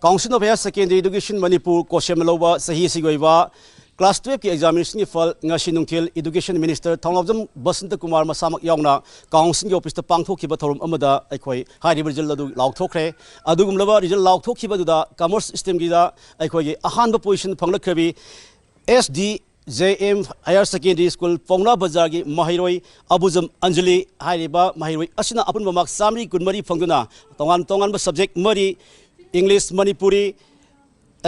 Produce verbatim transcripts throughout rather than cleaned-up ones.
Council of Higher Secondary Education Manipur ꯀꯣꯁꯦꯝꯅ ꯂꯧꯕ ꯆꯍꯤ ꯑꯁꯤꯒꯤ ꯑꯣꯏꯕ class twelve ꯀꯤ examination ꯒꯤ ꯐꯜ ꯉꯁꯤ ꯅꯨꯡꯊꯤꯜ Education Minister ꯊꯧꯅꯥꯎꯖꯝ ꯕꯁꯟꯇ ꯀꯨꯃꯥꯔ ꯃꯁꯥꯃꯛ ꯌꯥꯎꯅ council ꯒꯤ office ꯇ ꯄꯥꯡꯊꯣꯛꯈꯤꯕ ꯊꯧꯔꯝ ꯑꯃꯗ ꯑꯩꯈꯣꯏ ꯍꯥꯏꯔꯤꯕ result ꯑꯗꯨ ꯂꯥꯎꯊꯣꯛꯈ꯭ꯔꯦ꯫ ꯑꯗꯨꯒꯨꯝꯂꯕ result ꯂꯥꯎꯊꯣꯛꯈꯤꯕ ꯑꯗꯨꯗ commerce stream ꯒꯤꯗ ꯑꯩꯈꯣꯏꯒꯤ ꯑꯍꯥꯟꯕ position ꯐꯪꯂꯛꯈ꯭ꯔꯕꯤ S D J M Higher Secondary School, ꯄꯥꯎꯅꯥ ꯕꯖꯥꯔꯒꯤ ꯃꯍꯩꯔꯣꯏ ꯑꯕꯨꯖꯝ ꯑꯟꯖꯂꯤ ꯍꯥꯏꯔꯤꯕ ꯃꯍꯩꯔꯣꯏ ꯑꯁꯤꯅ ꯑꯄꯨꯟꯕ mark ꯆꯥꯃꯔꯤ ꯀꯨꯟꯃꯔꯤ ꯐꯪꯗꯨꯅ ꯇꯣꯉꯥꯟ ꯇꯣꯉꯥꯟꯕ subject ꯃꯔꯤ, English, ꯃꯅꯤꯄꯨꯔꯤ,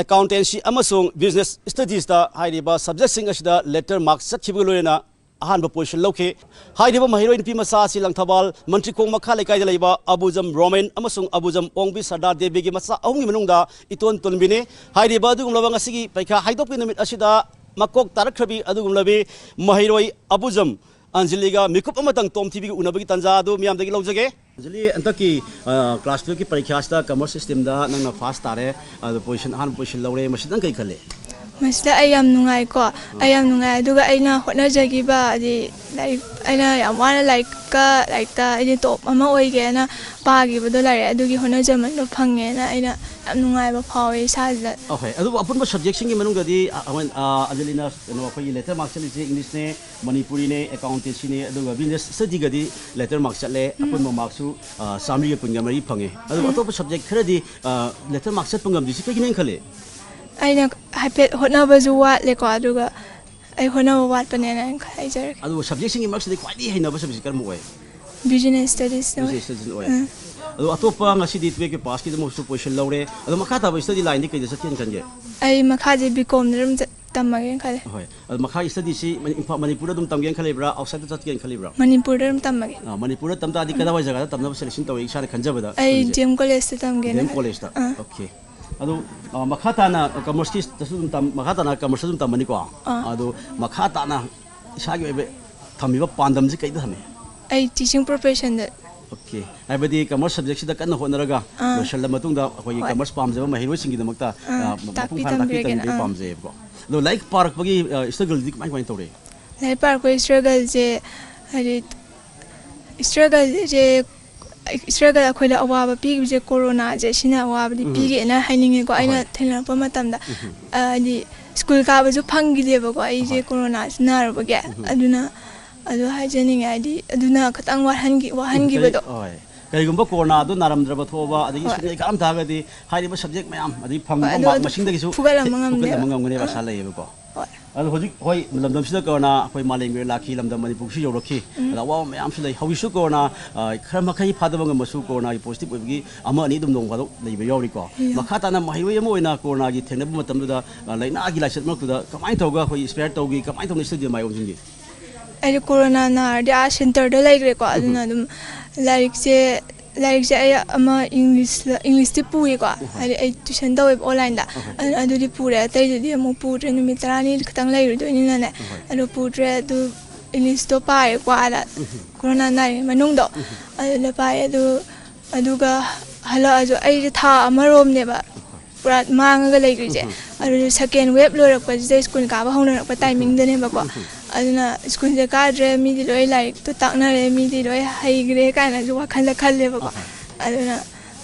Accountancy ꯑꯃꯁꯨꯡ Business Studies ꯇ ꯍꯥꯏꯔꯤꯕ subject ꯁꯤꯡ ꯑꯁꯤꯗ letter mark ꯆꯠꯈꯤꯕꯒ ꯂꯣꯏꯅꯅ ꯑꯍꯥꯟꯕ position ꯂꯧꯈꯤ꯫ ꯍꯥꯏꯔꯤꯕ ꯃꯍꯩꯔꯣꯏ ꯅꯨꯄꯤ ꯃꯆꯥ ꯑꯁꯤ ꯂꯪꯊꯕꯥꯜ ꯃꯟꯇ꯭ꯔꯤꯈꯣꯡ ꯃꯈꯥ ꯂꯩꯀꯥꯏꯗ ꯂꯩꯕ ꯑꯕꯨꯖꯝ ꯔꯣꯃꯦꯟ ꯑꯃꯁꯨꯡ ꯑꯕꯨꯖꯝ ꯑꯣꯡꯕꯤ ꯁꯔꯗꯥ ꯗꯦꯕꯤꯒꯤ ꯃꯆꯥ ꯑꯍꯨꯝꯒꯤ ꯃꯅꯨꯡꯗ ꯏꯇꯣꯟ ꯇꯣꯟꯕꯤꯅꯤ꯫ ꯍꯥꯏꯔꯤꯕ ꯑꯗꯨꯒꯨꯝꯂꯕ ꯉꯁꯤꯒꯤ ꯄꯔꯤꯈ꯭ꯌꯥ ꯍꯥꯏꯗꯣꯛꯄꯒꯤ ꯅꯨꯃꯤꯠ ꯑꯁꯤꯗ ꯃꯀꯣꯛ ꯇꯥꯔꯛꯈ꯭ꯔꯕꯤ ꯑꯗꯨꯒꯨꯝꯂꯕꯤ ꯃꯍꯩꯔꯣꯏ ꯑꯕꯨꯖꯝ ꯑꯟꯖꯂꯤꯒ ꯃꯤꯀꯨꯞ ꯑꯃꯇꯪ ꯇꯣꯝ ꯇꯤꯚꯤꯒ ꯎꯅꯕꯒꯤ ꯇꯥꯟꯖꯥ ꯑꯗꯨ ꯃꯤꯌꯥꯝꯗꯒꯤ ꯂꯧꯖꯒꯦ꯫ ꯑꯟꯖꯂꯤ, ꯍꯟꯗꯛꯀꯤ, ꯑ, class twelve ꯀꯤ ꯄꯔꯤꯈ꯭ꯌꯥꯁꯤꯗ commerce stream ꯗ ꯅꯪꯅ first ꯇꯥꯔꯦ, ꯑꯗꯣ position, ꯑꯍꯥꯟꯕ position ꯂꯧꯔꯦ, ꯃꯁꯤꯗ ꯅꯪ ꯀꯩ ꯈꯜꯂꯤ? ꯃꯁꯤꯗ ꯑꯩ ꯌꯥꯝ ꯅꯨꯡꯉꯥꯏꯀꯣ꯫ ꯑꯩ ꯌꯥꯝ ꯅꯨꯡꯉꯥꯏ꯫ ꯑꯗꯨꯒ ꯑꯩꯅ ꯍꯣꯠꯅꯖꯈꯤꯕ, ꯍꯥꯏꯗꯤ ꯂꯥꯏꯔꯤꯛ, ꯑꯩꯅ ꯌꯥꯝ ꯋꯥꯅ ꯂꯥꯏꯔꯤꯛꯀ, ꯂꯥꯏꯔꯤꯛꯇ ꯑꯩꯗꯤ top ꯑꯃ ꯑꯣꯏꯒꯦꯅ ꯄꯥꯈꯤꯕꯗꯣ, ꯂꯥꯏꯔꯤꯛ ꯑꯗꯨꯒꯤ ꯍꯣꯠꯅꯖꯃꯟꯗꯣ ꯐꯪꯉꯦꯅ ꯑꯩꯅ ꯌꯥꯝ ꯅꯨꯡꯉꯥꯏꯕ ꯐꯥꯎꯋꯦ ꯏꯁꯥꯁꯤꯗ꯫ ꯑꯣꯈꯦ, ꯑꯗꯨꯕꯨ ꯑꯄꯨꯟꯕ subject ꯁꯤꯡꯒꯤ ꯃꯅꯨꯡꯗꯗꯤ, ꯑ, ꯑ, ꯑ, ꯑꯟꯖꯂꯤꯅ ꯀꯩꯅꯣ, ꯑꯩꯈꯣꯏꯒꯤ letter mark ꯆꯠꯂꯤꯁꯦ English ꯅꯦ, ꯃꯅꯤꯄꯨꯔꯤꯅꯦ, Accountancy ꯅꯦ, ꯑꯗꯨꯒ Business Study ꯒꯗꯤ letter mark ꯆꯠꯂꯦ꯫ ꯑꯄꯨꯟꯕ mark ꯁꯨ, ꯑ, ꯆꯥꯃꯔꯤꯒ ꯀꯨꯟꯒ ꯃꯔꯤ ꯐꯪꯉꯦ꯫ ꯑꯗꯨꯒ ꯑꯇꯣꯞꯄ subject ꯈꯔꯗꯤ, ꯑ, letter mark ꯆꯠꯄ ꯉꯝꯗ꯭ꯔꯤꯁꯤ ꯀꯩꯒꯤꯅꯦꯅ ꯈꯜꯂꯤ? ꯑꯩꯅ ꯍꯥꯏꯐꯦꯠ ꯍꯣꯠꯅꯕꯁꯨ ꯋꯥꯠꯂꯦꯀꯣ, ꯑꯗꯨꯒ ꯑꯩ ꯍꯣꯠꯅꯕ ꯋꯥꯠꯄꯅꯦꯅ ꯑꯩꯅ ꯍꯥꯏꯖꯔꯒꯦ꯫ ꯑꯗꯨꯒ subject ꯁꯤꯡꯒꯤ ꯃꯔꯛꯁꯤꯗ ꯈ꯭ꯋꯥꯏꯗꯒꯤ ꯍꯩꯅꯕ subject ꯁꯤ ꯀꯔꯝꯕ ꯑꯣꯏ? Business Studies ꯅ ꯑꯣꯏ꯫ Business Studies ꯑꯣꯏ꯫ ꯑꯗꯣ ꯑꯇꯣꯞꯄ ꯉꯁꯤꯗꯤ twelve ꯀꯤ pass ꯀꯤꯗꯃꯛꯁꯨ position ꯂꯧꯔꯦ꯫ ꯑꯗꯣ ꯃꯈꯥ ꯇꯥꯕ study line ꯗꯤ ꯀꯩꯗ ꯆꯠꯀꯦꯅ ꯈꯟꯒꯦ? ꯑꯩ ꯃꯈꯥꯁꯦ B Com ꯗ ꯑꯗꯨꯝ ꯆꯠ-, ꯇꯝꯃꯒꯦꯅ ꯈꯜꯂꯦ꯫ ꯍꯣꯏ꯫ ꯑꯗꯣ ꯃꯈꯥꯒꯤ study ꯁꯤ ꯃꯅꯤ-, ꯏꯝꯐꯥꯜ, ꯃꯅꯤꯄꯨꯔꯗ ꯑꯗꯨꯝ ꯇꯝꯒꯦꯅ ꯈꯜꯂꯤꯕ꯭ꯔꯥ, outside ꯇ ꯆꯠꯀꯦꯅ ꯈꯜꯂꯤꯕ꯭ꯔꯥ? ꯃꯅꯤꯄꯨꯔꯗ ꯑꯗꯨꯝ ꯇꯝꯃꯒꯦ꯫ ꯑꯥ, ꯃꯅꯤꯄꯨꯔꯗ ꯇꯝ ꯇꯥꯔꯗꯤ ꯀꯗꯥꯏꯋꯥꯏ ꯖꯒꯥꯗ ꯇꯝꯅꯕ selection ꯇꯧꯏ ꯏꯁꯥꯅ ꯈꯟꯖꯕꯗ? ꯑꯩ ꯈꯜꯂꯤꯁꯦ? D M College ꯇ ꯇꯝꯒꯦꯅ D M ꯈꯜꯂꯦ꯫ College ꯇ? ꯑꯥ꯫ Okay꯫ ꯑꯗꯣ, ꯑ, ꯃꯈꯥ ꯇꯥꯅ commerce ꯀꯤꯗꯁꯨ ꯑꯗꯨꯝ ꯇꯝ-, ꯃꯈꯥ ꯇꯥꯅ commerce ꯇ ꯑꯗꯨꯝ ꯇꯝꯃꯅꯤꯀꯣ? ꯑꯥ꯫ ꯑꯗꯣ ꯃꯈꯥ ꯇꯥꯅ ꯏꯁꯥꯒꯤ ꯑꯣꯏꯕ ꯊꯝꯃꯤꯕ ꯄꯥꯟꯗꯝꯁꯤ ꯀꯩꯗ ꯊꯝꯃꯤ? ꯑꯩ teaching profession ꯗ꯫ Okay꯫ ꯍꯥꯏꯕꯗꯤ commerce subject ꯁꯤꯗ ꯀꯟꯅ ꯍꯣꯠꯅꯔꯒ ꯑꯥ꯫ ꯂꯣꯏꯁꯤꯜꯂ ꯃꯇꯨꯡꯗ ꯑꯩꯈꯣꯏꯒꯤ ꯍꯣꯏ꯫ Commerce ꯄꯥꯝꯖꯕ ꯃꯍꯩꯔꯣꯏꯁꯤꯡꯒꯤꯗꯃꯛꯇ, ꯑꯥ, ꯑ, ꯃꯄꯨꯡ ꯇꯥꯛꯄꯤ ꯐꯥꯅ ꯇꯥꯛꯄꯤ ꯇꯝꯕꯤꯔꯒꯦꯅ, ꯇꯝꯕꯤꯕꯒꯤ ꯑꯥ꯫ ꯄꯥꯝꯖꯩꯌꯦꯕꯀꯣ꯫ ꯑꯗꯣ ꯂꯥꯏꯔꯤꯛ ꯄꯥꯔꯛꯄꯒꯤ, ꯑ, struggle ꯗꯤ ꯀꯃꯥꯏ ꯀꯃꯥꯏ ꯇꯧꯔꯤ? ꯂꯥꯏꯔꯤꯛ ꯄꯥꯔꯛꯄꯒꯤ struggle ꯁꯦ, ꯍꯥꯏꯗꯤ, struggle ꯁꯦ ꯏꯁꯇ꯭ꯔꯒꯜ ꯑꯩꯈꯣꯏꯗ ꯑꯋꯥꯕ ꯄꯤꯈꯤꯕꯁꯦ ꯀꯣꯔꯣꯅꯥꯁꯦ, ꯁꯤꯅ ꯑꯋꯥꯕꯗꯤ ꯎꯝ꯫ ꯄꯤꯔꯤꯅ ꯍꯥꯏꯅꯤꯡꯉꯦꯀꯣ꯫ ꯑꯩꯅ ꯍꯣꯏ꯫ ꯊꯦꯡꯅꯔꯛꯄ ꯃꯇꯝꯗ, ꯎꯝ꯫ ꯑ, ꯍꯥꯏꯗꯤ ꯁ꯭ꯀꯨꯜ ꯀꯥꯕꯁꯨ ꯐꯪꯈꯤꯗꯦꯕꯀꯣ, ꯑꯩꯁꯦ ꯍꯣꯏ꯫ ꯀꯣꯔꯣꯅꯥꯁꯤ ꯅꯥꯔꯨꯕꯒꯤ꯫ ꯎꯝ꯫ ꯑꯗꯨꯅ ꯑꯗꯨ ꯍꯥꯏꯖꯅꯤꯡꯉꯦ, ꯍꯥꯏꯗꯤ ꯑꯗꯨꯅ ꯈꯤꯇꯪ ꯋꯥꯍꯟꯈꯤ-, ꯋꯥꯍꯟꯈꯤꯕꯗꯣ꯫ ꯀꯔꯤ-, ꯍꯣꯏ꯫ ꯀꯔꯤꯒꯨꯝꯕ ꯀꯣꯔꯣꯅꯥꯗꯣ ꯅꯥꯔꯝꯗ꯭ꯔꯕ ꯊꯣꯛꯑꯕ, ꯑꯗꯒꯤ ꯍꯣꯏ꯫ ꯁꯨꯝ ꯂꯩꯈꯥꯝ ꯊꯥꯔꯒꯗꯤ ꯍꯥꯏꯔꯤꯕ ꯁꯕꯖꯦꯛ ꯃꯌꯥꯝ, ꯑꯗꯒꯤ ꯍꯣꯏ, ꯐꯪꯕ ꯑꯗꯨ ꯃꯥꯔꯛ ꯑꯗꯨꯝ ꯃꯁꯤꯡꯗꯒꯤꯁꯨ ꯐꯨꯒꯠꯂꯝꯕ ꯉꯝꯅꯦꯕ꯫ ꯐꯨꯒꯠꯂꯝꯕ ꯉꯝꯒꯅꯦꯕ, ꯑꯥ꯫ ꯑꯁꯥ ꯂꯩꯌꯦꯕꯀꯣ꯫ ꯍꯣꯏ꯫ ꯑꯗꯣ ꯍꯧꯖꯤꯛ, ꯍꯣꯏ, ꯂꯝꯗꯝꯁꯤꯗ ꯀꯣꯔꯣꯅꯥ ꯑꯩꯈꯣꯏ ꯃꯥꯂꯦꯝꯒꯤ ꯑꯣꯏꯅ ꯂꯥꯛꯈꯤ, ꯂꯝꯗꯝ ꯃꯅꯤꯄꯨꯔꯁꯨ ꯌꯧꯔꯛꯈꯤ꯫ ꯎꯝ꯫ ꯑꯗ ꯑꯋꯥꯕ ꯃꯌꯥꯝꯁꯨ ꯂꯩ꯫ ꯍꯧꯖꯤꯛꯁꯨ ꯀꯣꯔꯣꯅꯥ, ꯑ, ꯈꯔ ꯃꯈꯩ ꯐꯥꯗꯕ ꯉꯝꯃꯁꯨ, ꯀꯣꯔꯣꯅꯥꯒꯤ ꯄꯣꯖꯤꯇꯤꯚ ꯑꯣꯏꯕꯒꯤ ꯑꯃ ꯑꯅꯤ ꯑꯗꯨꯝ ꯅꯣꯡ ꯐꯥꯗꯣꯛ ꯂꯩꯕ ꯌꯥꯎꯔꯤꯀꯣ꯫ ꯌꯥꯎ- ꯃꯈꯥ ꯇꯥꯅ ꯃꯍꯩꯔꯣꯏ ꯑꯃ ꯑꯣꯏꯅ ꯀꯣꯔꯣꯅꯥꯒꯤ ꯊꯦꯡꯅꯕ ꯃꯇꯝꯗꯨꯗ, ꯑ, ꯂꯥꯏꯅꯥꯒꯤ ꯂꯥꯏꯆꯠ ꯃꯔꯛꯇꯨꯗ ꯀꯃꯥꯏꯅ ꯇꯧꯔꯒ ꯑꯩꯈꯣꯏ ꯏꯟꯁꯄꯌꯔ ꯇꯧꯈꯤ, ꯀꯃꯥꯏꯅ ꯇꯧꯅ ꯁ꯭ꯇꯨꯗꯤꯑꯣ ꯃꯥꯏ ꯑꯣꯟꯁꯤꯟꯈꯤ? ꯑꯩꯗꯤ ꯀꯣꯔꯣꯅꯥ ꯅꯥꯔꯗꯤ ꯑꯥ ꯁꯦꯟꯇꯔꯗ ꯂꯩꯈ꯭ꯔꯦꯀꯣ, ꯎꯝ꯫ ꯑꯗꯨꯅ ꯑꯗꯨꯝ ꯂꯥꯏꯔꯤꯛꯁꯦ, ꯂꯥꯏꯔꯤꯛꯁꯦ ꯑꯩ ꯑꯃ ꯏꯪꯂꯤꯁ, ꯏꯪꯂꯤꯁꯇꯤ ꯄꯨꯏꯀꯣ, ꯎꯝ꯫ ꯍꯥꯏꯗꯤ ꯑꯩ ꯇ꯭ꯌꯨꯁꯟ ꯇꯧꯋꯦꯕ ꯑꯣꯟꯂꯥꯏꯟꯗ꯫ ꯎꯝ꯫ ꯑꯗꯨ-, ꯑꯗꯨꯗꯤ ꯄꯨꯔꯦ, ꯑꯇꯩꯗꯨꯗꯤ ꯑꯃꯨꯛ ꯄꯨꯗ꯭ꯔꯦ, ꯅꯨꯃꯤꯠ ꯇꯔꯥꯅꯤ ꯈꯛꯇꯪ ꯂꯩꯔꯨꯗꯣꯏꯅꯤꯅꯅꯦ꯫ ꯎꯝ꯫ ꯑꯗꯨ ꯄꯨꯗ꯭ꯔꯦ, ꯑꯗꯨ ꯏꯪꯂꯤꯁꯇꯣ ꯄꯥꯏꯌꯦꯀꯣ ꯑꯥꯗ, ꯎꯝ꯫ ꯀꯣꯔꯣꯅꯥ ꯅꯥꯔꯤꯉꯩ ꯃꯅꯨꯡꯗꯣ꯫ ꯎꯝ꯫ ꯑꯗꯨꯗ ꯄꯥꯏꯌꯦ꯫ ꯑꯗꯨ, ꯑꯗꯨꯒ ꯍꯜꯂꯛꯑꯁꯨ ꯑꯩꯁꯦ ꯊꯥ ꯑꯃꯔꯣꯝꯅꯦꯕ ꯄꯨꯔꯥ ꯃꯥꯡꯉꯒ ꯂꯩꯈ꯭ꯔꯤꯁꯦ꯫ ꯎꯝ꯫ ꯑꯗꯨꯁꯨ ꯁꯦꯀꯦꯟ ꯋꯦꯕ ꯂꯣꯏꯔꯛꯄꯁꯤꯗ ꯁ꯭ꯀꯨꯜ ꯀꯥꯕ ꯍꯧꯅꯔꯛꯄ ꯇꯥꯏꯃꯤꯡꯗꯅꯦꯕꯀꯣ꯫ ꯎꯝ꯫ ꯑꯗꯨꯅ ꯁ꯭ꯀꯨꯜꯁꯦ ꯀꯥꯗ꯭ꯔꯦ, ꯃꯤꯗꯤ ꯂꯣꯏ ꯂꯥꯏꯔꯤꯛꯇꯣ ꯇꯥꯛꯅꯔꯦ, ꯃꯤꯗꯤ ꯂꯣꯏ ꯍꯩꯈ꯭ꯔꯦ ꯀꯥꯏꯅꯁꯨ ꯋꯥꯈꯜꯗ ꯈꯜꯂꯦꯕꯀꯣ꯫ ꯑꯍꯣꯏ꯫ ꯑꯗꯨꯅ,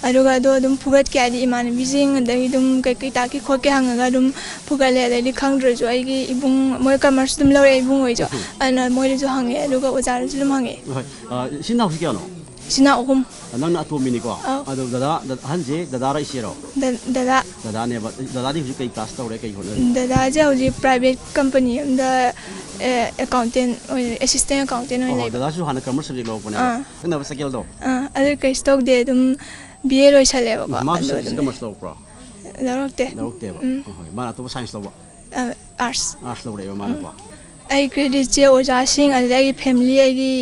ꯑꯗꯨꯒ ꯑꯗꯣ ꯑꯗꯨꯝ ꯐꯨꯒꯠꯀꯦ ꯍꯥꯏꯗꯤ ꯏꯃꯥꯟꯅꯕꯤꯁꯤꯡ, ꯑꯗꯒꯤ ꯑꯗꯨꯝ ꯀꯩꯀꯩ ꯇꯥꯛꯀꯦ ꯈꯣꯠꯀꯦ ꯍꯪꯉꯒ ꯑꯗꯨꯝ ꯐꯨꯒꯠꯂꯦ꯫ ꯑꯗꯩꯗꯤ ꯈꯪꯗ꯭ꯔꯁꯨ ꯑꯩꯒꯤ ꯏꯕꯨꯡ, ꯃꯣꯏ ꯀꯃꯔꯁ ꯑꯗꯨꯝ ꯂꯧꯔꯛꯑꯦ ꯏꯕꯨꯡ ꯍꯣꯏꯁꯨ꯫ ꯎꯝ꯫ ꯑꯗꯨꯅ ꯃꯣꯏꯗꯁꯨ ꯍꯪꯉꯦ, ꯑꯗꯨꯒ ꯑꯣꯖꯥꯗꯁꯨ ꯑꯗꯨꯝ ꯍꯪꯉꯦ꯫ ꯍꯣꯏ꯫ ꯑ, ꯏꯆꯤꯟ ꯏꯅꯥꯎꯁꯤ ꯀꯌꯥꯅꯣ? ꯏꯆꯤꯟ ꯏꯅꯥꯎ ꯑꯍꯨꯝ꯫ ꯅꯪꯅ ꯑꯇꯣꯝꯕꯤꯅꯤꯀꯣ? ꯑꯧ꯫ ꯑꯗꯣ ꯗꯗꯥ, ꯗ-, ꯑꯍꯟꯁꯦ ꯗꯗꯥꯔ ꯏꯆꯦꯔꯣ? ꯗ-, ꯗꯗꯥ꯫ ꯗꯗꯥꯅꯦꯕ꯫ ꯗꯗꯥꯗꯤ ꯍꯧꯖꯤꯛ ꯀꯩ ꯀ꯭ꯂꯥꯁ ꯇꯧꯔꯦ, ꯀꯩ ꯍꯣꯠꯅꯔꯤ? ꯗꯗꯥꯁꯦ ꯍꯧꯖꯤꯛ ꯄ꯭ꯔꯥꯏꯚꯦꯠ ꯀꯝꯄꯅꯤ ꯑꯝꯗ, ꯑꯦ, ꯑꯦꯀꯥꯎꯟꯇꯦꯟ ꯑꯣꯏꯅ, ꯑꯦꯁꯤꯁꯇꯦꯟ ꯑꯦꯀꯥꯎꯟꯇꯦꯟ ꯑꯣꯏꯅ ꯑꯣ, ꯂꯩꯕ꯫ ꯗꯗꯥꯁꯨ ꯍꯥꯟꯅ ꯀꯃꯔꯁ ꯁꯕꯖꯦꯛ ꯂꯧꯔꯛꯄꯅꯦꯕ꯫ ꯑꯥ꯫ ꯅꯛꯅꯕ ꯁꯦꯀꯦꯜꯗꯣ? ꯑꯥ, ꯑꯗꯨ ꯀꯩꯁꯨ ꯇꯧꯗꯦ, ꯑꯗꯨꯝ ꯕꯤ ꯑꯦ ꯂꯣꯏꯁꯜꯂꯦꯕꯀꯣ꯫ ꯃꯥꯁꯨ ꯑꯗꯨ ꯁꯕꯖꯦꯛ ꯑꯗꯨꯝ ꯀꯃꯔꯁ ꯂꯧꯔꯛꯄ꯭ꯔꯣ? ꯂꯧꯔꯛꯇꯦ꯫ ꯂꯧꯔꯛꯇꯦꯕ? ꯎꯝ꯫ ꯍꯣꯏ, ꯍꯣꯏ꯫ ꯃꯥꯅ ꯑꯇꯣꯞꯄ ꯁꯥꯏꯟꯁ ꯂꯧꯕ? ꯑ, ꯑꯥꯔꯠꯁ꯫ ꯑꯥꯔꯠꯁ ꯂꯧꯔꯛꯑꯦꯕ ꯃꯥꯅꯀꯣ? ꯎꯝ꯫ ꯑꯩ ꯀ꯭ꯔꯦꯗꯤꯠꯁꯦ ꯑꯣꯖꯥꯁꯤꯡ, ꯑꯗꯨꯗꯒꯤ ꯐꯦꯃꯤꯂꯤ, ꯑꯩꯒꯤ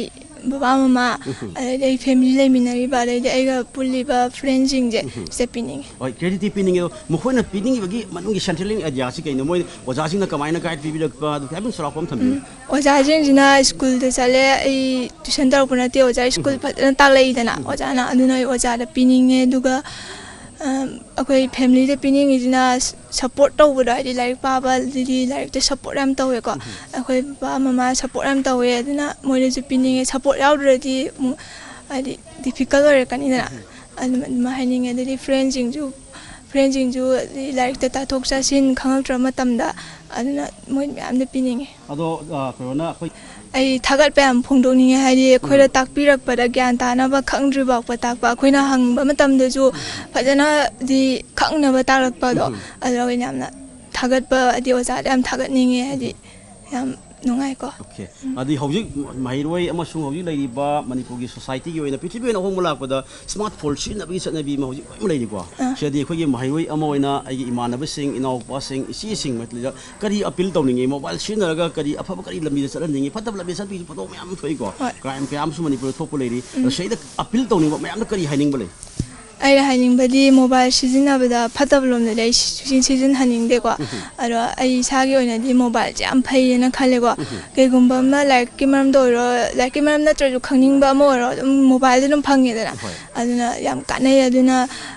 ꯕꯕꯥ ꯃꯃꯥ, ꯎꯝ꯫ ꯑꯗꯩꯗꯤ ꯑꯩ ꯐꯦꯃꯤꯂꯤ ꯂꯩꯃꯤꯟꯅꯔꯤꯕ, ꯑꯗꯩꯗꯤ ꯑꯩꯒ ꯄꯨꯜꯂꯤꯕ ꯐ꯭ꯔꯦꯟꯁꯤꯡꯁꯦ, ꯎꯝ꯫ ꯁꯤꯗ ꯄꯤꯅꯤꯡꯉꯤ꯫ ꯍꯣꯏ, ꯀ꯭ꯔꯦꯗꯤꯠꯇꯤ ꯄꯤꯅꯤꯡꯉꯦ꯫ ꯑꯗꯣ ꯃꯈꯣꯏꯅ ꯄꯤꯅꯤꯡꯉꯤꯕꯒꯤ ꯃꯅꯨꯡꯒꯤ ꯁꯦꯟꯇ꯭ꯔꯦꯂꯤꯡ ꯑꯥꯏꯗꯤꯌꯥꯁꯤ ꯀꯩꯅꯣ? ꯃꯣꯏ ꯑꯣꯖꯥꯁꯤꯡꯅ ꯀꯃꯥꯏꯅ ꯒꯥꯏꯗ ꯄꯤꯕꯤꯔꯛꯄ? ꯑꯗꯨ ꯍꯥꯏꯐꯦꯠ ꯆꯥꯎꯔꯥꯛꯄ ꯑꯃ ꯊꯝꯕꯤꯌꯨ꯫ ꯎꯝ꯫ ꯑꯣꯖꯥꯁꯤꯡꯁꯤꯅ ꯁ꯭ꯀꯨꯜꯗ ꯆꯠꯂꯦ, ꯑꯩ ꯇ꯭ꯌꯨꯁꯟ ꯇꯧꯔꯛꯄ ꯅꯠꯇꯦ, ꯑꯣꯖꯥ ꯁ꯭ꯀꯨꯜ ꯎꯝ꯫ ꯐꯖꯅ ꯇꯥꯛꯂꯛꯏꯗꯅ, ꯎꯝ꯫ ꯑꯣꯖꯥꯅ, ꯑꯗꯨꯅ ꯑꯩ ꯑꯣꯖꯥꯗ ꯄꯤꯅꯤꯡꯉꯦ꯫ ꯑꯗꯨꯒ, ꯑꯝ, ꯑꯩꯈꯣꯏ ꯐꯦꯃꯤꯂꯤꯗ ꯄꯤꯅꯤꯡꯉꯤꯁꯤꯅ ꯁꯞꯄꯣꯔꯠ ꯇꯧꯕꯗꯣ, ꯍꯥꯏꯗꯤ ꯂꯥꯏꯔꯤꯛ ꯄꯥꯕꯗꯗꯤ ꯂꯥꯏꯔꯤꯛꯇ ꯁꯞꯄꯣꯔꯠ ꯌꯥꯝ ꯇꯧꯋꯦꯀꯣ꯫ ꯎꯝ꯫ ꯑꯩꯈꯣꯏ ꯕꯕꯥ ꯃꯃꯥ ꯁꯞꯄꯣꯔꯠ ꯌꯥꯝ ꯇꯧꯋꯦ, ꯑꯗꯨꯅ ꯃꯣꯏꯗꯁꯨ ꯄꯤꯅꯤꯡꯉꯦ꯫ ꯁꯞꯄꯣꯔꯠ ꯌꯥꯎꯗ꯭ꯔꯗꯤ ꯑꯃꯨꯛ, ꯍꯥꯏꯗꯤ, ꯗꯤꯐꯤꯀꯜꯠ ꯑꯣꯏꯔꯛꯀꯅꯤꯗꯅ꯫ ꯑꯗꯨꯝ ꯑꯗꯨꯃꯥꯏꯅ ꯍꯥꯏꯅꯤꯡꯉꯦ꯫ ꯑꯗꯩꯗꯤ ꯐ꯭ꯔꯦꯟꯁꯤꯡꯁꯨ ꯐ꯭ꯔꯦꯟꯁꯤꯡꯁꯨ ꯂꯥꯏꯔꯤꯛꯇ ꯇꯥꯊꯣꯛ ꯇꯥꯁꯤꯟ ꯈꯪꯉꯛꯇ꯭ꯔꯕ ꯃꯇꯝꯗ, ꯑꯗꯨꯅ ꯃꯣꯏ ꯃꯌꯥꯝꯗ ꯄꯤꯅꯤꯡꯉꯤ꯫ ꯑꯗꯣ, ꯑ, ꯀꯩꯅꯣꯅ ꯑꯩꯈꯣꯏ ꯑꯩ ꯊꯥꯒꯠꯄ ꯌꯥꯝ ꯐꯣꯡꯗꯣꯛꯅꯤꯡꯉꯦ, ꯍꯥꯏꯗꯤ ꯑꯩꯈꯣꯏꯗ ꯎꯝ꯫ ꯇꯥꯛꯄꯤꯔꯛꯄꯗ ꯒ꯭ꯌꯥꯟ ꯇꯥꯅꯕ, ꯈꯪꯗ꯭ꯔꯤ ꯐꯥꯎꯕ ꯇꯥꯛꯄ, ꯑꯩꯈꯣꯏꯅ ꯍꯪꯕ ꯃꯇꯝꯗꯁꯨ ꯐꯖꯅꯗꯤ ꯈꯪꯅꯕ ꯇꯥꯛꯂꯛꯄꯗꯣ, ꯎꯝ꯫ ꯑꯗꯣ ꯑꯩꯅ ꯌꯥꯝꯅ ꯊꯥꯒꯠꯄ, ꯍꯥꯏꯗꯤ ꯑꯣꯖꯥꯗ ꯌꯥꯝ ꯊꯥꯒꯠꯅꯤꯡꯉꯦ, ꯍꯥꯏꯗꯤ ꯌꯥꯝ ꯅꯨꯡꯉꯥꯏꯀꯣ꯫ ꯑꯣꯀꯦ꯫ ꯑꯗꯨꯗꯤ ꯍꯧꯖꯤꯛ ꯃꯍꯩꯔꯣꯏ ꯑꯃꯁꯨꯡ ꯍꯧꯖꯤꯛ ꯂꯩꯔꯤꯕ ꯃꯅꯤꯄꯨꯔꯒꯤ ꯁꯣꯁꯥꯏꯇꯤꯒꯤ ꯑꯣꯏꯅ, ꯄ꯭ꯔꯤꯊꯤꯕꯤ ꯑꯣꯏꯅ ꯑꯍꯣꯡꯕ ꯂꯥꯛꯄꯗ ꯁ꯭ꯃꯥꯔꯠ ꯐꯣꯟ ꯁꯤꯖꯤꯟꯅꯕꯒꯤ ꯆꯠꯅꯕꯤ ꯑꯃ ꯍꯧꯖꯤꯛ ꯂꯣꯏꯅꯃꯛ ꯂꯩꯔꯤꯀꯣ꯫ ꯑꯥ꯫ ꯁꯤꯗꯗꯤ ꯑꯩꯈꯣꯏꯒꯤ ꯃꯍꯩꯔꯣꯏ ꯑꯃ ꯑꯣꯏꯅ ꯑꯩꯒꯤ ꯏꯃꯥꯟꯅꯕꯁꯤꯡ, ꯏꯅꯥꯎꯄꯥꯁꯤꯡ, ꯏꯆꯦꯁꯤꯡ ꯃꯩꯇꯩꯗ ꯀꯔꯤ ꯑꯄꯤꯜ ꯇꯧꯅꯤꯡꯉꯤ? ꯃꯣꯕꯥꯏꯜ ꯁꯤꯖꯤꯟꯅꯔꯒ ꯀꯔꯤ ꯑꯐꯕ, ꯀꯔꯤ ꯂꯝꯕꯤꯗ ꯆꯠꯍꯟꯅꯤꯡꯉꯤ? ꯐꯠꯇꯕ ꯂꯝꯕꯤꯗ ꯆꯠꯄꯒꯤꯁꯨ ꯄꯣꯠꯊꯣꯛ ꯃꯌꯥꯝ ꯑꯃ ꯊꯣꯛꯏꯀꯣ꯫ ꯍꯣꯏ꯫ ꯀ꯭ꯔꯥꯏꯝ ꯀꯌꯥ ꯑꯃꯁꯨ ꯃꯅꯤꯄꯨꯔꯗ ꯊꯣꯛꯄ ꯂꯩꯔꯤ꯫ ꯎꯝ꯫ ꯑꯗꯣ ꯁꯤꯗ ꯑꯄꯤꯜ ꯇꯧꯅꯤꯡꯕ ꯃꯌꯥꯝꯗ ꯀꯔꯤ ꯍꯥꯏꯅꯤꯡꯕ ꯂꯩ? ꯑꯩꯅ ꯍꯥꯏꯅꯤꯡꯕꯗꯤ ꯃꯣꯕꯥꯏꯜ ꯁꯤꯖꯤꯟꯅꯕꯗ ꯐꯠꯇꯕ ꯂꯣꯝꯗꯗꯤ ꯑꯩ ꯁꯨꯡꯁꯤꯟ ꯁꯤꯖꯤꯟꯅꯍꯟꯅꯤꯡꯗꯦꯀꯣ꯫ ꯎꯝ꯫ ꯑꯗꯣ ꯑꯩ ꯏꯁꯥꯒꯤ ꯑꯣꯏꯅꯗꯤ ꯃꯣꯕꯥꯏꯜꯁꯦ ꯌꯥꯝ ꯐꯩꯌꯦꯅ ꯈꯜꯂꯦꯀꯣ꯫ ꯎꯝ꯫ ꯀꯩꯒꯨꯝꯕ ꯑꯃ ꯂꯥꯏꯔꯤꯛꯀꯤ ꯃꯔꯝꯗ ꯑꯣꯏꯔꯣ, ꯂꯥꯏꯔꯤꯛꯀꯤ ꯃꯔꯝ ꯅꯠꯇ꯭ꯔꯁꯨ ꯈꯪꯅꯤꯡꯕ ꯑꯃ ꯑꯣꯏꯔꯣ, ꯑꯗꯨꯝ ꯃꯣꯕꯥꯏꯜꯗ ꯑꯗꯨꯝ ꯐꯪꯉꯦꯗꯅ꯫ ꯍꯣꯏ꯫ ꯑꯗꯨꯅ ꯌꯥꯝ ꯀꯥꯟꯅꯩ꯫ ꯑꯗꯨꯅ,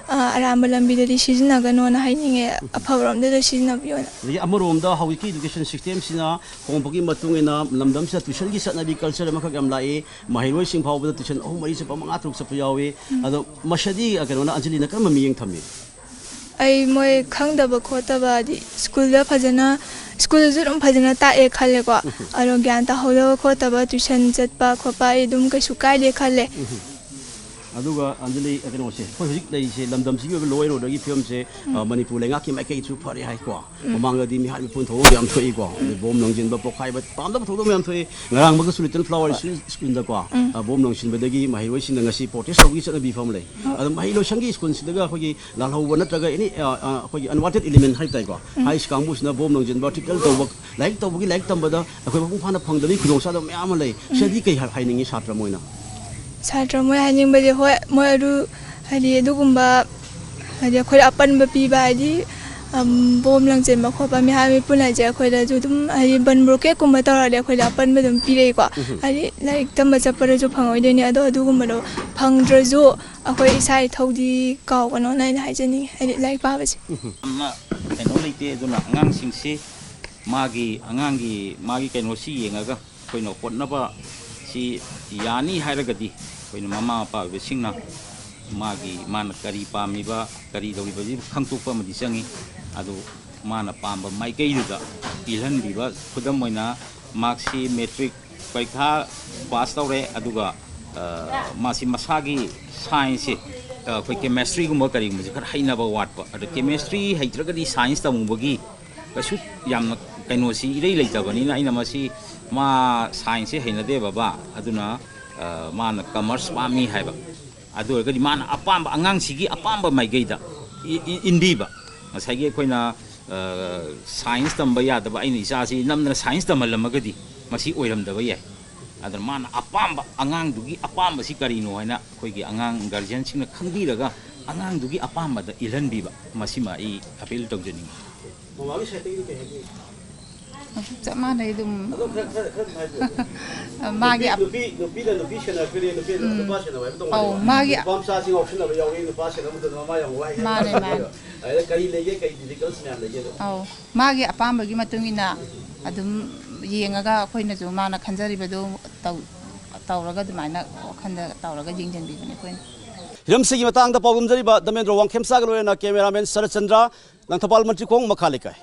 ꯑ, ꯑꯔꯥꯟꯕ ꯂꯝꯕꯤꯗꯗꯤ ꯁꯤꯖꯤꯟꯅꯒꯅꯣꯅ ꯍꯥꯏꯅꯤꯡꯉꯦ, ꯎꯝ꯫ ꯑꯐꯕꯔꯣꯝꯗ ꯂꯣꯏ ꯁꯤꯖꯤꯟꯅꯕꯤꯌꯣꯅ꯫ ꯑꯗꯒꯤ ꯑꯃꯔꯣꯝꯗ ꯍꯧꯖꯤꯛꯀꯤ education system ꯁꯤꯅ ꯍꯣꯡꯕꯒꯤ ꯃꯇꯨꯡ ꯏꯟꯅ ꯂꯝꯗꯝꯁꯤꯗ tuition ꯒꯤ ꯆꯠꯅꯕꯤ culture ꯑꯃꯈꯛ ꯌꯥꯝ ꯂꯥꯛꯏ꯫ ꯃꯍꯩꯔꯣꯏꯁꯤꯡ ꯐꯥꯎꯕꯗ tuition ꯑꯍꯨꯝ, ꯃꯔꯤ ꯆꯠꯄ, ꯃꯉꯥ, ꯇꯔꯨꯛ ꯆꯠꯄ ꯌꯥꯎꯏ꯫ ꯎꯝ꯫ ꯑꯗꯣ ꯃꯁꯤꯗꯤ, ꯑ, ꯀꯩꯅꯣꯅ, ꯑꯟꯖꯂꯤꯅ ꯀꯔꯝꯕ ꯃꯤꯠꯌꯦꯡ ꯊꯝꯃꯤ? ꯑꯩ ꯃꯣꯏ ꯈꯪꯗꯕ ꯈꯣꯠꯇꯕ, ꯍꯥꯏꯗꯤ ꯁ꯭ꯀꯨꯜꯗ ꯐꯖꯅ, ꯁ꯭ꯀꯨꯜꯗꯁꯨ ꯑꯗꯨꯝ ꯐꯖꯅ ꯇꯥꯛꯑꯦ ꯈꯜꯂꯦꯀꯣ꯫ ꯎꯝ꯫ ꯑꯗꯣ ꯒ꯭ꯌꯥꯟ ꯇꯥꯍꯧꯗꯕ ꯈꯣꯠꯇꯕ, tuition ꯆꯠꯄ ꯈꯣꯠꯄ ꯑꯩ ꯑꯗꯨꯝ ꯀꯩꯁꯨ ꯀꯥꯏꯗꯦ ꯈꯜꯂꯦ꯫ ꯎꯝ꯫ ꯑꯗꯨꯒ ꯑꯟꯖꯂꯤ, ꯀꯩꯅꯣꯁꯦ, ꯑꯩꯈꯣꯏ ꯍꯧꯖꯤꯛ ꯂꯩꯔꯤꯁꯦ ꯂꯝꯗꯝꯁꯤꯒꯤ ꯑꯣꯏꯕ law and order ꯒꯤ ꯐꯤꯕꯝꯁꯦ, ꯎꯝ꯫ ꯑ, ꯃꯅꯤꯄꯨꯔ ꯂꯩꯉꯥꯛꯀꯤ ꯃꯥꯏꯀꯩꯁꯨ ꯐꯔꯦ ꯍꯥꯏꯀꯣ꯫ ꯎꯝ꯫ ꯃꯃꯥꯡꯗꯗꯤ ꯃꯤꯍꯥꯠ ꯃꯤꯄꯨꯟ ꯊꯧꯗꯣꯛ ꯌꯥꯝ ꯊꯣꯛꯏꯀꯣ꯫ ꯑꯗꯩ ꯕꯣꯝ ꯂꯪꯁꯤꯟꯕ, ꯄꯣꯈꯥꯏꯕ, ꯄꯥꯝꯗꯕ ꯊꯧꯗꯣꯛ ꯃꯌꯥꯝ ꯊꯣꯛꯏ꯫ ꯉꯔꯥꯡꯃꯛꯇꯁꯨ Little Flower ꯍꯣꯏ꯫ ꯁ꯭ꯀꯨꯜꯗꯀꯣ, ꯎꯝ꯫ ꯑ, ꯕꯣꯝ ꯂꯪꯁꯤꯟꯕꯗꯒꯤ ꯃꯍꯩꯔꯣꯏꯁꯤꯡꯅ ꯉꯁꯤ protest ꯇꯧꯕꯒꯤ ꯆꯠꯅꯕꯤ ꯐꯥꯎ ꯂꯩ꯫ ꯍꯣꯏ꯫ ꯑꯗꯣ ꯃꯍꯩ ꯂꯣꯏꯁꯪꯒꯤ ꯁ꯭ꯀꯨꯜꯁꯤꯗꯒ ꯑꯩꯈꯣꯏꯒꯤ ꯂꯥꯜꯍꯧꯕ ꯅꯠꯇ꯭ꯔꯒ ꯑꯦꯅꯤ, ꯑ, ꯑ, ꯑꯩꯈꯣꯏꯒꯤ unwanted element ꯍꯥꯏ ꯇꯥꯏꯀꯣ꯫ ꯎꯝ꯫ ꯍꯥꯏꯁ ꯀꯥꯡꯕꯨꯁꯤꯅ ꯕꯣꯝ ꯂꯪꯁꯤꯟꯕ, ꯊ꯭ꯔꯤꯇꯜ ꯇꯧꯕ, ꯂꯥꯏꯔꯤꯛ ꯇꯧꯕꯒꯤ, ꯂꯥꯏꯔꯤꯛ ꯇꯝꯕꯗ ꯑꯩꯈꯣꯏ ꯃꯄꯨꯡ ꯐꯥꯅ ꯐꯪꯗꯕꯒꯤ ꯈꯨꯗꯣꯡꯆꯥꯗꯕ ꯃꯌꯥꯝ ꯑꯃ ꯂꯩ꯫ ꯎꯝ꯫ ꯁꯤꯗꯤ ꯀꯩ ꯍꯥꯏ-, ꯍꯥꯏꯅꯤꯡꯉꯤ ꯁꯥꯇ꯭ꯔ ꯃꯣꯏꯅ? ꯁꯥꯇ꯭ꯔ ꯃꯣꯏ ꯍꯥꯏꯅꯤꯡꯕꯁꯦ, ꯍꯣꯏ, ꯃꯣꯏ ꯑꯗꯨ, ꯍꯥꯏꯗꯤ, ꯑꯗꯨꯒꯨꯝꯕ, ꯍꯥꯏꯗꯤ, ꯑꯩꯈꯣꯏꯗ ꯑꯄꯟꯕ ꯄꯤꯕ, ꯍꯥꯏꯗꯤ, ꯑꯝ, ꯕꯣꯝ ꯂꯪꯁꯤꯟꯕ ꯈꯣꯠꯄ, ꯃꯤꯍꯥꯠ ꯃꯤꯄꯨꯟ ꯍꯥꯏꯁꯦ ꯑꯩꯈꯣꯏꯗꯁꯨ ꯑꯗꯨꯝ, ꯍꯥꯏꯗꯤ, ꯕꯟ ꯕ꯭ꯂꯣꯀꯦꯠꯀꯨꯝꯕ ꯇꯧꯔꯗꯤ ꯑꯩꯈꯣꯏꯗ ꯑꯄꯟꯕ ꯑꯗꯨꯝ ꯄꯤꯔꯛꯏꯀꯣ꯫ ꯎꯝ꯫ ꯍꯥꯏꯗꯤ, ꯂꯥꯏꯔꯤꯛ ꯇꯝꯕ ꯆꯠꯄꯗꯁꯨ ꯐꯪꯉꯣꯏꯗꯣꯏꯅꯤ꯫ ꯑꯗꯣ ꯑꯗꯨꯒꯨꯝꯕꯗꯣ ꯐꯪꯗ꯭ꯔꯁꯨ ꯑꯩꯈꯣꯏ ꯏꯁꯥ ꯏꯊꯧꯗꯤ ꯀꯥꯎꯒꯅꯣꯅ ꯑꯩꯅ ꯍꯥꯏꯖꯅꯤꯡꯉꯤ, ꯍꯥꯏꯗꯤ, ꯂꯥꯏꯔꯤꯛ ꯄꯥꯕꯁꯦ꯫ ꯎꯝ꯫ ꯌꯥꯝꯅ ꯀꯩꯅꯣ ꯂꯩꯇꯦ꯫ ꯑꯗꯨꯅ ꯑꯉꯥꯡꯁꯤꯡꯁꯤ ꯃꯥꯒꯤ, ꯑꯉꯥꯡꯒꯤ, ꯃꯥꯒꯤ ꯀꯩꯅꯣꯁꯤ ꯌꯦꯡꯉꯒ ꯑꯩꯈꯣꯏꯅ ꯍꯣꯠꯅꯕ ꯁꯤ ꯌꯥꯅꯤ ꯍꯥꯏꯔꯒꯗꯤ, ꯑꯩꯈꯣꯏꯅ ꯃꯃꯥ ꯃꯄꯥ ꯑꯣꯏꯕꯁꯤꯡꯅ ꯃꯥꯒꯤ, ꯃꯥꯅ ꯀꯔꯤ ꯄꯥꯝꯃꯤꯕ, ꯀꯔꯤ ꯇꯧꯔꯤꯕꯁꯤ ꯈꯪꯗꯣꯛꯄ ꯑꯃꯗꯤ ꯆꯪꯉꯤ꯫ ꯑꯗꯨ ꯃꯥꯅ ꯄꯥꯝꯕ ꯃꯥꯏꯀꯩꯗꯨꯗ ꯏꯜꯍꯟꯕꯤꯕ, ꯈꯨꯗꯝ ꯑꯣꯏꯅ ꯃꯍꯥꯛꯁꯤ ꯃꯦꯇ꯭ꯔꯤꯛ ꯄꯔꯤꯈꯥ ꯄꯥꯁ ꯇꯧꯔꯦ, ꯑꯗꯨꯒ, ꯑ, ꯃꯥꯁꯤ ꯃꯁꯥꯒꯤ ꯁꯥꯏꯟꯁꯁꯦ, ꯑ, ꯑꯩꯈꯣꯏ ꯀꯦꯃꯦꯁꯇ꯭ꯔꯤꯒꯨꯝꯕ ꯀꯔꯤꯒꯨꯝꯕꯁꯦ ꯈꯔ ꯍꯩꯅꯕ ꯋꯥꯠꯄ꯫ ꯑꯗ ꯀꯦꯃꯦꯁꯇ꯭ꯔꯤ ꯍꯩꯇ꯭ꯔꯒꯗꯤ ꯁꯥꯏꯟꯁ ꯇꯝꯃꯨꯕꯒꯤ ꯀꯩꯁꯨ ꯌꯥꯝꯅ ꯀꯩꯅꯣꯁꯤ ꯏꯔꯩ ꯂꯩꯇꯕꯅꯤꯅ, ꯑꯩꯅ ꯃꯁꯤ, "ꯃꯥ ꯁꯥꯏꯟꯁꯁꯦ ꯍꯩꯅꯗꯦ ꯕꯕꯥ, ꯑꯗꯨꯅ, ꯑ, ꯃꯥꯅ ꯀꯃꯔꯁ ꯄꯥꯝꯃꯤ" ꯍꯥꯏꯕ꯫ ꯑꯗꯨ ꯑꯣꯏꯔꯒꯗꯤ ꯃꯥꯅ ꯑꯄꯥꯝꯕ, ꯑꯉꯥꯡꯁꯤꯒꯤ ꯑꯄꯥꯝꯕ ꯃꯥꯏꯀꯩꯗ ꯏ-, ꯏ-, ꯏꯟꯕꯤꯕ꯫ ꯉꯁꯥꯏꯒꯤ ꯑꯩꯈꯣꯏꯅ, ꯑ, ꯁꯥꯏꯟꯁ ꯇꯝꯕ ꯌꯥꯗꯕ, ꯑꯩꯅ ꯏꯆꯥꯁꯤ ꯅꯝꯗꯅ ꯁꯥꯏꯟꯁ ꯇꯝꯍꯜꯂꯝꯃꯒꯗꯤ ꯃꯁꯤ ꯑꯣꯏꯔꯝꯗꯕ ꯌꯥꯏ꯫ ꯑꯗꯨꯅ ꯃꯥꯅ ꯑꯄꯥꯝꯕ, ꯑꯉꯥꯡꯗꯨꯒꯤ ꯑꯄꯥꯝꯕꯁꯤ ꯀꯔꯤꯅꯣ ꯍꯥꯏꯅ ꯑꯩꯈꯣꯏꯒꯤ ꯑꯉꯥꯡ ꯒꯥꯔꯖꯤꯌꯟꯁꯤꯡꯅ ꯈꯪꯕꯤꯔꯒ ꯑꯉꯥꯡꯗꯨꯒꯤ ꯑꯄꯥꯝꯕꯗ ꯏꯜꯍꯟꯕꯤꯕ, ꯃꯁꯤꯃ ꯑꯩ ꯑꯄꯤꯜ ꯇꯧꯖꯅꯤꯡꯉꯤ꯫ ꯃꯃꯥꯒꯤ ꯁꯥꯏꯠꯇꯒꯤꯗꯤ ꯀꯩ ꯍꯥꯏꯕꯤꯒꯦ? ꯆꯞ ꯃꯥꯟꯅꯩ ꯑꯗꯨꯝ꯫ ꯑꯗꯣ ꯈꯔ, ꯈꯔ, ꯈꯔ ꯑꯗꯨꯝ ꯍꯥꯏꯕꯤꯌꯨ꯫ ꯃꯥꯒꯤ ꯅꯨꯄꯤ, ꯑꯞ- ꯅꯨꯄꯤ, ꯅꯨꯄꯤꯅ ꯅꯨꯄꯤ ꯁꯦꯟꯅꯔꯛꯇꯣꯏꯅꯦ, ꯅꯨꯄꯤꯅ ꯎꯝ꯫ ꯅꯨꯄꯥ ꯁꯦꯟꯅꯕ ꯍꯥꯏꯕ ꯑꯧ, ꯇꯣꯉꯥꯟꯅ ꯂꯩꯀꯣ꯫ ꯃꯥꯒꯤ ꯅꯨꯄꯥ ꯃꯆꯥꯁꯤꯡ ꯉꯥꯎꯁꯤꯟꯅꯕ ꯌꯥꯎꯏ, ꯅꯨꯄꯥ ꯁꯦꯟꯅꯕ ꯃꯇꯝꯗ ꯃꯃꯥ ꯌꯥꯝ ꯋꯥꯏ ꯍꯥꯏꯅ ꯃꯥꯅꯦ, ꯃꯥꯅꯦ꯫ ꯑꯗꯨꯗ ꯀꯔꯤ ꯂꯩꯒꯦ, ꯀꯔꯤ difficulties ꯃꯌꯥꯝ ꯂꯩꯒꯦ ꯑꯗꯣ? ꯑꯧ, ꯃꯥꯒꯤ ꯑꯄꯥꯝꯕꯒꯤ ꯃꯇꯨꯡ ꯏꯟꯅ ꯑꯗꯨꯝ ꯌꯦꯡꯉꯒ ꯑꯩꯈꯣꯏꯅꯁꯨ ꯃꯥꯅ ꯈꯟꯖꯔꯤꯕꯗꯨ ꯇꯧ-, ꯇꯧꯔꯒ ꯑꯗꯨꯃꯥꯏꯅ ꯋꯥꯈꯜꯗ ꯇꯧꯔꯒ ꯌꯦꯡꯁꯤꯟꯕꯤꯕꯅꯦ ꯑꯩꯈꯣꯏꯅ꯫ ꯍꯤꯔꯝꯁꯤꯒꯤ ꯃꯇꯥꯡꯗ ꯄꯥꯎꯗꯝꯖꯔꯤꯕ ꯗꯃꯦꯟꯗ꯭ꯔ ꯋꯥꯡꯈꯦꯝꯆꯥꯒ ꯂꯣꯏꯅꯅ cameraman ꯁꯔꯠꯆꯟꯗ꯭ꯔ, ꯂꯪꯊꯕꯥꯜ ꯃꯟꯇ꯭ꯔꯤꯈꯣꯡ, ꯃꯈꯥ ꯂꯩꯀꯥꯏ꯫